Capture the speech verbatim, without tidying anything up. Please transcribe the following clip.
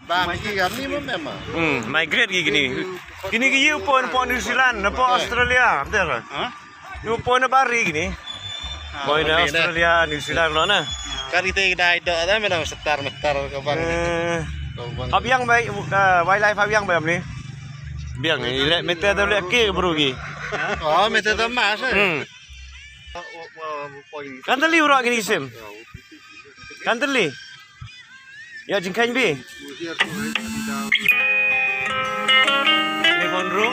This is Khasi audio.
Ba ki gar ni mem mem. Hmm, migrate ki kini. Kini ki ïa u poi na pdeng New Zealand, na pdeng Australia, betul. Ha? Ïa u poi na bar ri kini. Poi na Australia, New Zealand lo na. Kari te dai do da mena setar metar ka bang. Eh. Ka bang. Abiang bai, eh, wildlife abiang bai amni. Biang ni le mete do le ke bru ki. Oh, mete do mas, eh. Hmm. Kan teli ura kini sim. Kan teli. Ïa jingkheiñ bi. Ni hon ru.